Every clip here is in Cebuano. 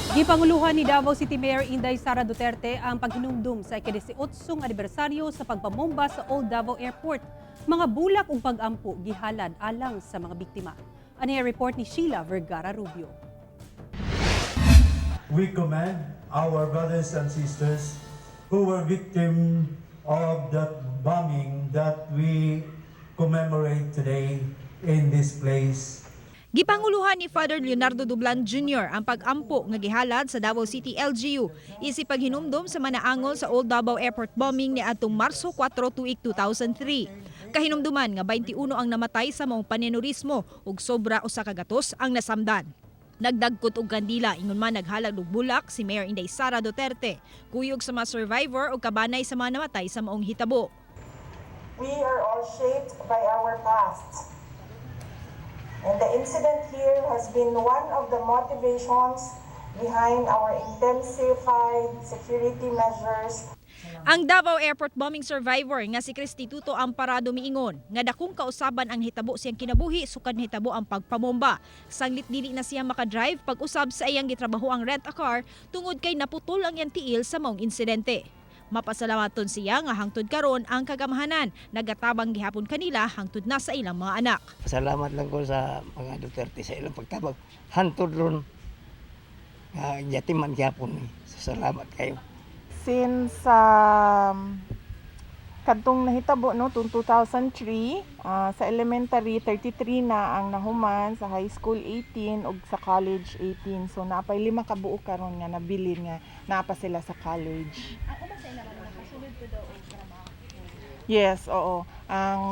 Gipanguluhan ni Davao City Mayor Inday Sara Duterte ang paghinumdum sa ika-18 anibersaryo sa pagpabomba sa Old Davao Airport. Mga bulak ug pag-ampo gihalad alang sa mga biktima. Ani ang report ni Sheila Vergara Rubio. We commend our brothers and sisters who were victim of that bombing that we commemorate today in this place. Gipanguluhan ni Father Leonardo Dublan Jr. ang pag-ampo nga gihalad sa Davao City LGU isip paghinumdom sa manaangol sa Old Davao Airport bombing ni atong Marso 4 tuig 2003. Kahinumduman nga 21 ang namatay sa maong panerorismo ug sobra 100 ang nasamdan. Nagdagkot og kandila ingon man naghalad og bulak si Mayor Inday Sara Duterte, kuyog sa mga survivor ug kabanay sa mga namatay sa maong hitabo. We are all shaped by our past. And the incident here has been one of the motivations behind our intensified security measures. Ang Davao Airport bombing survivor nga si Cristituto Amparado miingon nga dakong kausaban ang hitabo siyang kinabuhi sukad nahitabo ang pagpabomba. Sanglit dili na siya makadrive pag-usab sa iyang gitrabaho ang rent a car tungod kay naputol ang iyang tiil sa maong insidente. Mapasalamaton siya nga hangtod karon ang kagamahanan nagatabang gihapon kanila hangtod na sa ilang mga anak. Salamat lang ko sa mga Duterte sa ilang pagtabang. Hantod ron. Nga yatiman gyapon ni. So, salamat kayo. Since kadtong nahitabo, no, tung 2003, sa elementary 33 na ang nahuman, sa high school 18 ug sa college 18. So naapay lima ka buok karon nga nabilin nga naa pa sila sa college. Yes, oo. Ang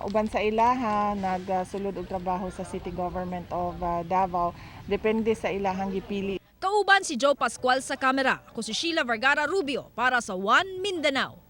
uban sa ilaha nagsulod og trabaho sa City Government of Davao. Depende sa ilahang gipili. Kauban si Joe Pascual sa kamera. Ako si Sheila Vergara Rubio para sa One Mindanao.